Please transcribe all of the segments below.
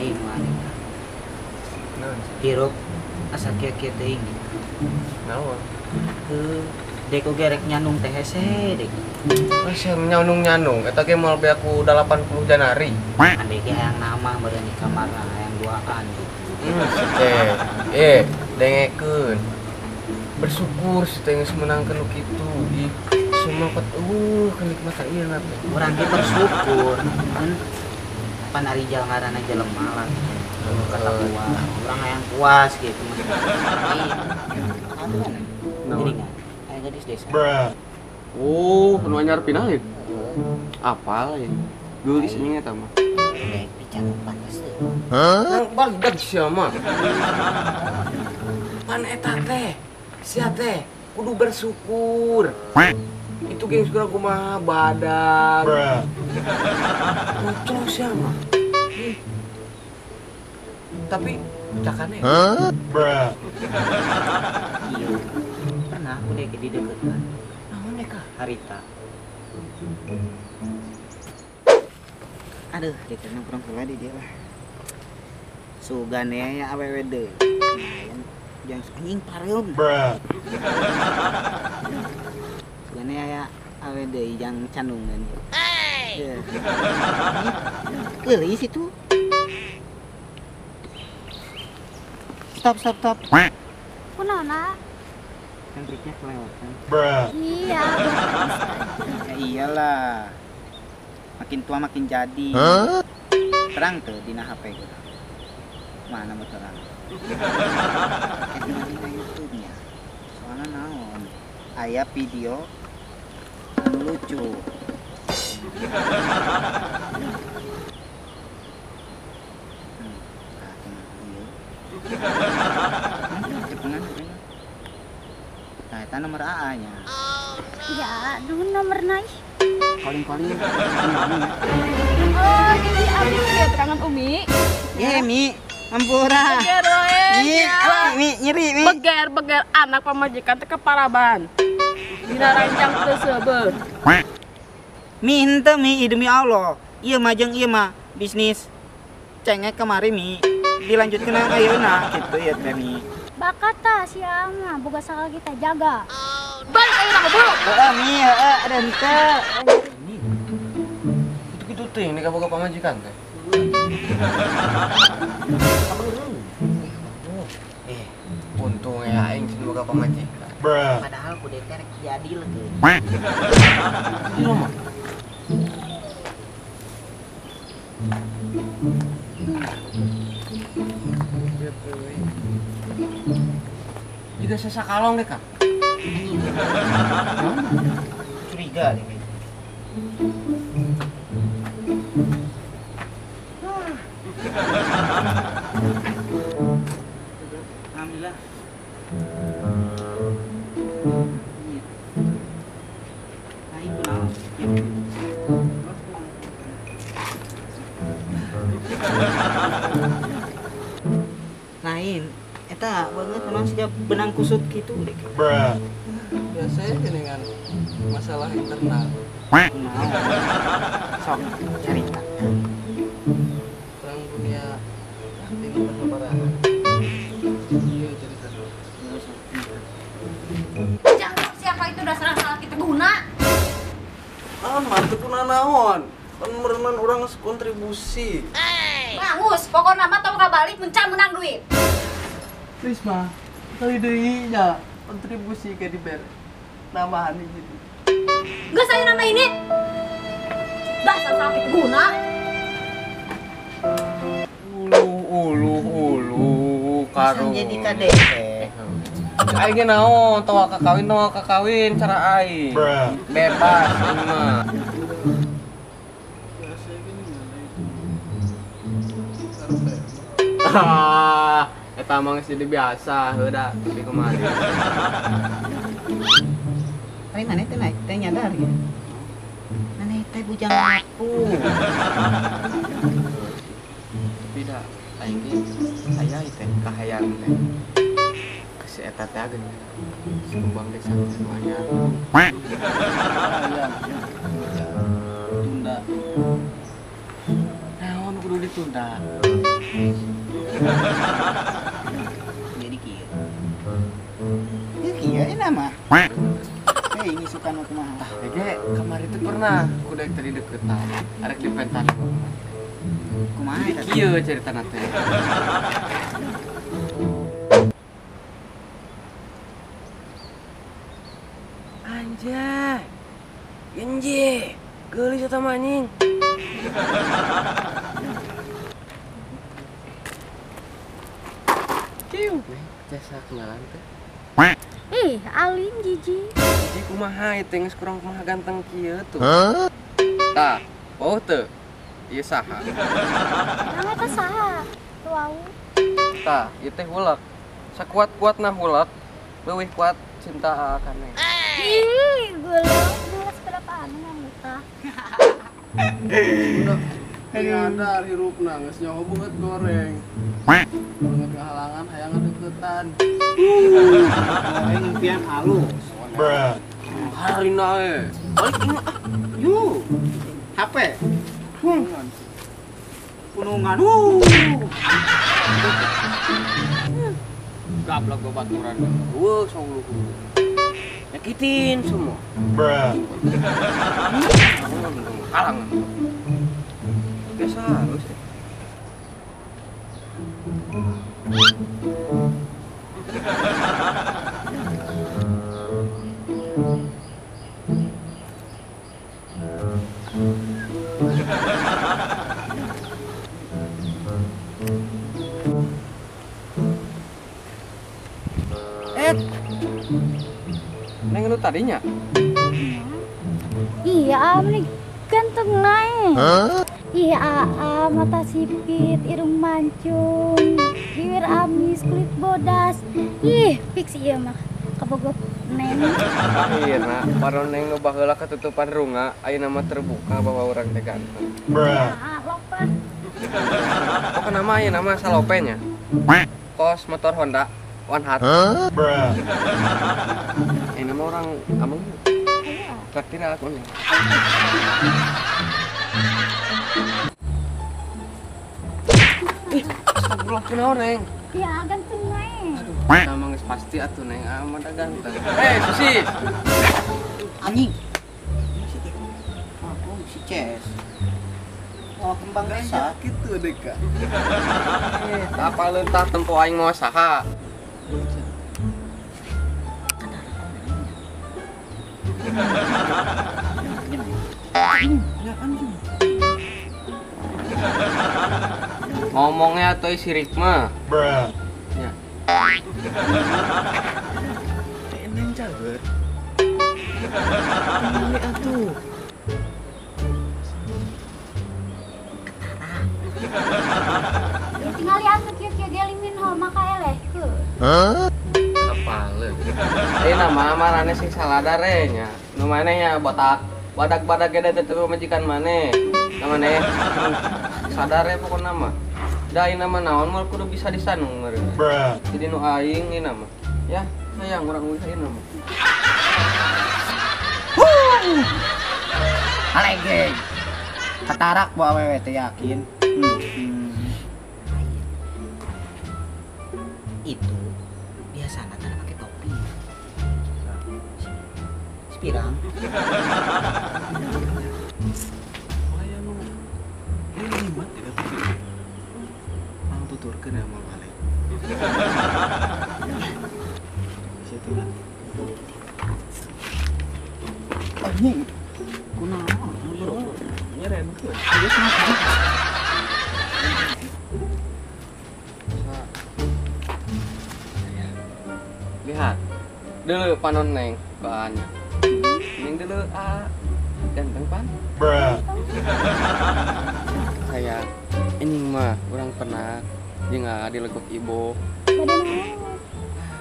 Lain mana. Hirup asa kieu-kieu teuing. Naon? Heuh, dek oge rek nyanung teh hese dek. Masih nyanung-nyanung eta ge moal beak ku 80 Januari. Ande ge hayang nama meureun di kamarna hayang duaan gitu. Teh. Dengekeun. Bersyukur si teh geus meunangkeun nu kitu. Ih, semua ket kenikmatan ieu na teh. Urang ge bersyukur. Kan pan ari jal ngaranna jelema lah. Kata puas, urang hayang puas gitu. Jadi kan, aya gadis desa. Oh, nu anyar pindah ieu. Apal ya? Geulis anjing eta mah. Bicara pantes teh. Hah? Bagdag sia mah. Pan eta teh, sia teh kudu bersyukur. Itu geng segera kumaha badag. Lucu sia mah. Tapi ucakannya. Iya. Pernah aku dek di deketan. Naon dek harita. Aduh, dek nongkrong heula di dia lah. Sugane ya awewe deui. Jangan anjing pareum. Sugane aya awewe deui jang candungan. Hey. Geulis itu. Stop, stop, stop. Kunaon, Cantiknya kelewatan. Iya. Ya iyalah. Makin tua makin jadi. Terang tuh dina HP gue. Mana mau terang? Kayak dina YouTube-nya. Soalnya naon? Aya video anu lucu. Nah, itu nomor AA-nya. Ya, aduh nomor naik. Calling-calling. Oh, jadi abis ya terangan Umi. Iya, Mi. Ampura. Mi, Mi, nyeri, Mi. Beger-beger anak pamajikan teh keparaban. Dina rancang teu seubeuh. Mi henteu Mi, demi Allah. Ieu mah jeung ieu mah bisnis cengek kemari Mi. Dilanjutkeun ayeuna kitu ya teh Mi. Bakat tah sia mah boga sakal kita jaga. Balik ayeuna buru. Heeh Mi, heeh ada henteu. Kitu-kitu teh nek boga pamajikan teh. Untung ya aing sing boga pamajikan. Padahal ku teh rek jadi leukeun. Ieu mah. Juga sesakalong deh kak. Curiga deh. Alhamdulillah. Nah, ibu naon? Lain, eta banget memang sejak benang kusut gitu deh. Biasanya dengan masalah internal. Sok cerita. Orang punya hati berlebaran. Iya cerita. Jangan siapa itu dasar salah kita guna. Naon mah teu kunanaon. Kan meureunan urang geus kontribusi. Bagus, pokoknya mah tong kabalik menca menang duit. Risma, kali deui nya kontribusi ke dibere. Nambahan hiji. Geus saya nama ini. Dasar sakit guna. Uluh uluh uluh karo. Jadi kade. Aing ge naon, tong kakawin cara aing. Bebas aing mah. Eta mah geus jadi biasa heuh da tapi kemarin. Tapi maneh teh naik teh nyadar ya. Maneh teh bujang aku. Tapi da aing ge aya teh kahayang teh. Ke si eta teh geuning. Si kembang desa teh nu anyar. Tunda. Naon kudu kudu ditunda. Jadi kieu. Ya kieu enak mah. Ini suka nu kumaha. Tah, ge kamari teh pernah kudu tadi deketan. Arek dipentan. Kumaha eta? Kieu caritana teh. Anjay. Genje. Geulis eta mah anjing. Kieu. Jasa kenalan teh. Ih, alin jiji. Jiji kumaha ieu teh geus kurang kumaha ganteng kieu tuh. Tah, bauh teu? Ieu saha? Nang eta saha? Tuau. Tah, ieu teh hulek. Sakuat-kuatna hulek, leuwih kuat cinta ka neng. Ih, geuleuh geus berapa anu nang tah. Nyadar hirupna geus nyaho beungeut goreng. Beungeut ngahalangan hayang ngadeukeutan. Aing impian halus. Bruh. Harina we. Balik ingat ah. Yu. HP. Punungan. Gablak babaturan. Eueuh sok luhur. Nyakitin semua. Bruh. Halangan. Biasa halus ya. Neng lu tadinya? Iya, meni ganteng nae. Iya, mata sipit, irung mancung, bibir amis, kulit bodas. Ih, fix ieu mah kabogoh neng. Akhirna, baru neng nu baheula ketutupan runga, ayeuna mah terbuka bahwa urang teh ganteng. Bruh. Lope. Pokona mah ayeuna mah salope nya. Kos motor Honda One Heart. Bruh. Ini mah orang ameng. Traktir aku nih. Ih, astagfirullah kunaon neng? Ya, ganteng nae. Aduh, sama geus pasti atuh neng, amat ganteng. Susi. Anjing. Aku si Ces. Oh, kembang rasa kitu deka. Apa leutah tempo aing mau saha? Ngomongnya atau sirik mah. Bruh. Ya. Neng cager. Ini atuh. Ketara. Ya tinggal lihat tuh kieu-kieu ge limin ho maka eleh ke. Hah? Kepala. Nama marane sing saladare nya. Nu maneh nya botak. Badak-badak ge teh majikan maneh. Na maneh sadare pokona mah. Da ayeuna mah naon moal kudu bisa disanung meureun. Jadi nu aing ieu mah. Ya, sayang urang uih ayeuna mah. Alege. Katarak bu awewe teh yakin. Itu biasana teh pakai topi. Pirang. Aya nu limat tidak topi. Mang tuturkeun ya mang balik. Situ lah. Anjing. Kunaon bro? Nyerenkeun. Lihat. Deuleu panon neng bahannya. Neng deuleu ah ganteng pan. Bruh. Sayang, ini mah urang pernah jeung dilegok ibu. Bade naon?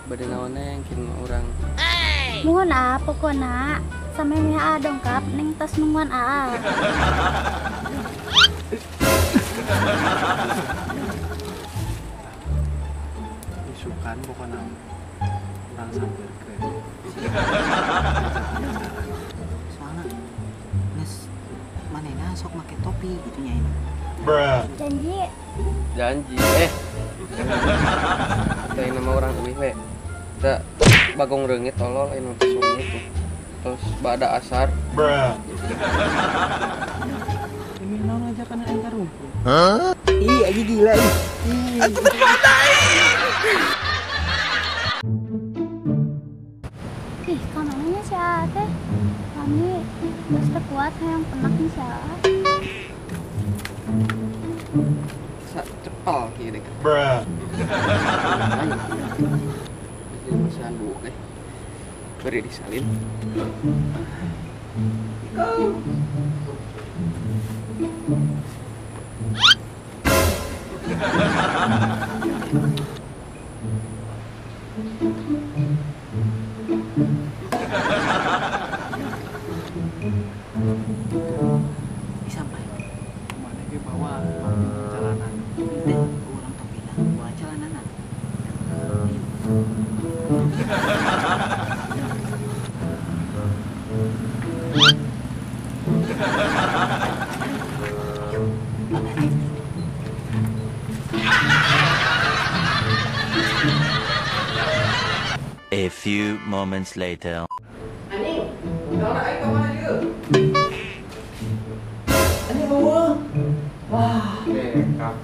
Bade naon neng kin mah urang. Nuhun ah pokona samemeh aa dongkap neng tos nungguan aa. Isukan pokona urang sampeurkeun. Soalna nes manehna sok make topi gitu nya ini. Janji. Janji. Teh nama orang euy we. Da bagong reungit tolol anu teh sungit tuh. Terus bada asar. Ini naon ajakan aing ka rumput. Hah? Ih, aja gila ih. Aku terpantai. Ih, kamarnya si A teh. Kami geus teu kuat hayang penak nih si A. Cepel kieu deh. Jadi masihan buuk deh. Beri disalin. Go. Disampai. Mana ge bawa topi jalanan. Teh, urang topina bawa celanana. Ayo. A few moments later. Anjing, jalan aing ka mana ieu? Anjing eueuh. Wah, Bekap.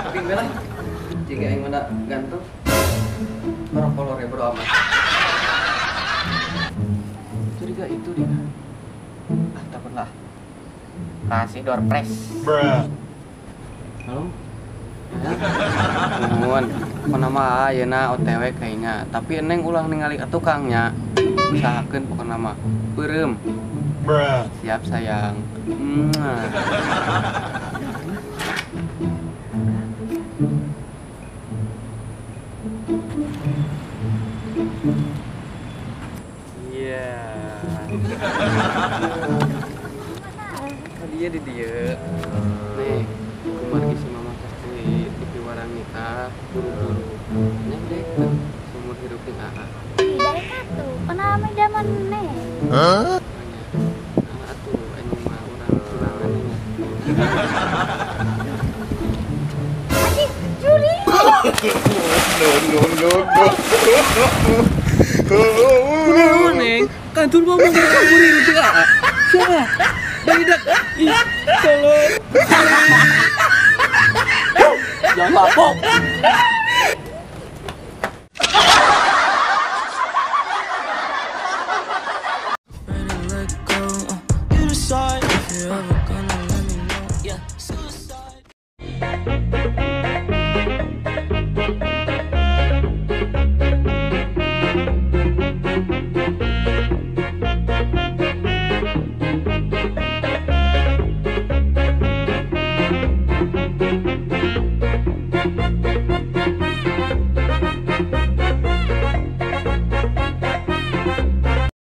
Tapi lah. Jika aing mah ganteng. Orang kolor ya bro amat. Curiga itu dia. Ah, tak lah. Kasih door press. Halo. Nuhun, pokona mah ayeuna OTW kayaknya, tapi eneng ulah ningali ka tukangnya. Usahakeun pokona mah beureum. Siap sayang. Mwah. Iya. Oh, dia di dia. Nih, kumargi si mama teh di piwarang nikah buru-buru. Nya dek sumur hirup jeung aa. Ih, dari katu. Pernah zaman nih. Hah? Atuh anu mah urang tunangan nya. Anjing, curi. No no no no. Kunaon neng? Kantur mah mau kabur hirup jeung aa. Siapa? Barudak. Ih, tolong. Jangan lapok.